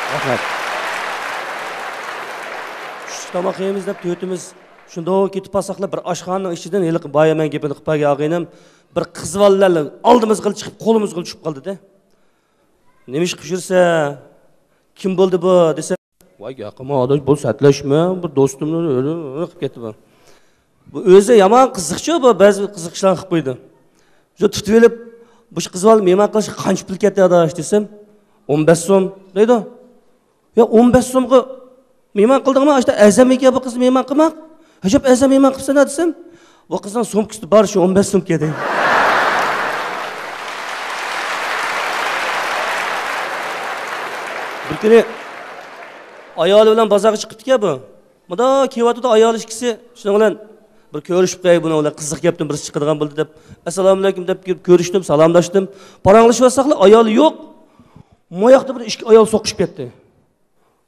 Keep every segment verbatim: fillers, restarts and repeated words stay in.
رەھمەت. چۈشلۈك تاماق يەيمىز دەپ تۆتىمىز شۇنداق كېتىپ قالساقلا، بىر ئاشخانىنىڭ ئىچىدىن ھېلىقى بايا مەن گېپىنى قىلىپ بەرگەن ئاغىنەم بىر قىز بالىلار ئالدىمىزغا چىقىپ، قولىمىزغا چۈشۈپ قالدى-دە. «نېمە ئىش قىلىپ يۈرسەن؟ كىم بولدى بۇ؟» دېسە، «ۋاي، ياقما ئاداش، بۇ سەتلەشمە، بىر دوستۇمنى» قىلىپ كەتتى بۇ. بۇ ئۆزى يامان قىزىقچۇ، بۇ بەزى قىزىق ئىشلارنى قىلىپ قويىدۇ. شۇ تۇتۇۋېلىپ، «بۇ قىز بالا مېھمان قىلىشقا قانچە پۇل كەتتى ئاداش؟» دېسەم، «ئون بەش سوم» دەيدۇ. «يا، ئون بەش سومغا مېھمان قىلدىڭمۇ؟ ئاشتا ئەرزانمىكەن بۇ قىزنى مېھمان قىلماق؟ ئەجەب ئەرزان مېھمان قىپسەن-ھە» دېسەم، «بۇ قىزنىڭ سومكىسىدا بار شۇ ئون بەش سومكا» دەيدۇ. بىر كۈنى ئايالى بىلەن بازارغا چىقىپتىكەن بۇ. مۇنداق كېلىۋاتىدۇ ئايال ئىككىسى. شۇنىڭ بىلەن بىر كۆرۈشۈپ قوياي، بۇنىڭ بىلەن قىزىق گەپتىن بىرسى چىقىدىغان بولدى دەپ، «ئەسسالامۇئەلەيكۇم» دەپ كىرىپ كۆرۈشتۈم، سالاملاشتىم. پاراڭلىشىۋاتساقلا ئايالى يوق. ماياقتا بىر ئىككى ئايال سوقۇشۇپ كەتتى.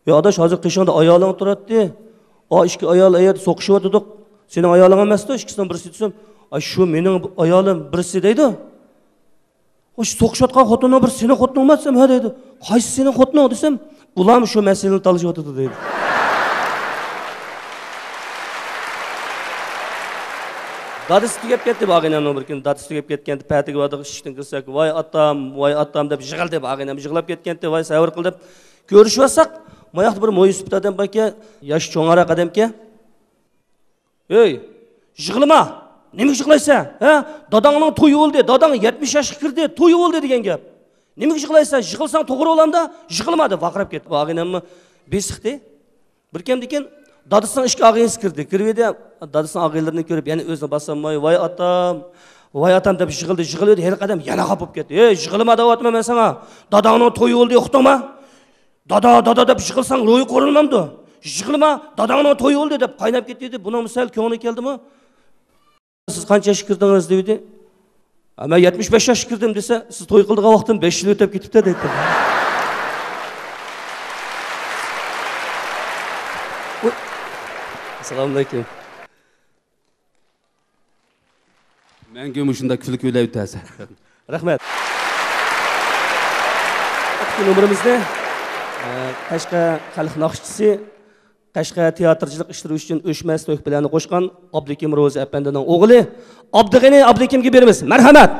«يا ئاداش، ھازىر قېشىڭدا ئايالىڭ تۇراتتى. ئا ئىككى ئايال ئەيەردە سوقۇشۇۋاتىدۇق. سېنىڭ ئايالىڭ ئەمەستۇ ئىككىسىنىڭ بىرسى» دېسەم، «ئاي، شۇ مېنىڭ ئايالىم بىرسى» دەيدۇ. «ئۇ سوقۇشۇۋاتقان خوتۇننىڭ بىرسى سېنىڭ خوتۇنۇڭما؟» دېسەم، «ھە» دەيدۇ. «قايسى سېنىڭ خوتۇنۇڭ؟» دېسەم، «ئۇلارمۇ شۇ مەسىلىنى تالىشىۋاتىدۇ» دەيدۇ. دادىسى تۈگەپ كەتتى بۇ ئاغىنەمنىڭ بىر كۈنى. دادىسى تۈگەپ كەتكەنتى، پەتىگە باردۇق، ئىشىكتىن كىرسەك، «ۋاي ئاتام، ۋاي ئاتام» دەپ يىغلىدى بۇ ئاغىنەم. يىغلاپ كەتكەنتى، «ۋاي سەۋر قىل» دەپ كۆرۈشۈۋاتساق، ماياقتا بىر مويسىپىت ئادەم باركەن، ياش چوڭراق ئادەمكەن. «ھەي، يىغلىما! نېمىگە يىغلايسەن؟ ھە؟ داداڭنىڭ تويى بولدى، داداڭ يەتمىش ياشقا كىردى، تويى بولدى دېگەن گەپ. نېمىگە يىغلايسەن؟ يىغلىساڭ توغرا بولامدا؟ يىغلىما» دەپ ۋارقىراپ كەتتى. بۇ ئاغىنەممۇ بېسىقتى. بىر كەمدىكىن دادىسىنىڭ ئىككى ئاغىنىسى كىردى. كىرىۋىدى، دادىسىنىڭ ئاغىنىلىرىنى كۆرۈپ يەنە ئۆزىنى باسالماي، «ۋاي ئاتام، ۋاي ئاتام» دەپ يىغلىدى، يىغلىۋىدى. ھېلىقى ئادەم يەنە خاپا بولۇپ كەتتى. «ھەي، يىغلىما دەۋاتىمەن مەن ساڭا. داداڭنىڭ تويى بولدى، ئۇقتۇڭما؟ دادا، دادا دەپ يىغلىساڭ روھى قۇرۇلمامدۇ؟ يىغلىما، داداڭنىڭ تويى بولدى» دەپ قايناپ كەتتى. بۇنىڭمۇ سەل كۆڭلى كەلدىمۇ؟ «سىز قانچە ياشقا كىردىڭىز؟» دېدى. «ھە، مەن يەتمىش بەش ياشقا كىردىم» دېسە، «سىز توي قىلىدىغان ۋاقتىم بەش يىل ئۆتۈپ كېتىپتۇ» دەيتتى. ئۇي. ئەسسالامۇئەلەيكۇم. مەڭگۈ مۇشۇنداق كۈلكە بىلەن ئۆتەرسەن. رەھمەت. ئەتىكى نومۇرىمىزنى، ئە، قەشقەر خەلق ناخشىچىسى، قەشقەر تىياتىرچىلىق ئىشلىرى ئۈچۈن ئۆچمەس تۆھپىلەرنى قوشقان ئابلىكىم روزى ئەپەندىنىڭ ئوغلى ئابدۇغېنى ئابلىكىمگە بېرىمىز. مەرھەمەت!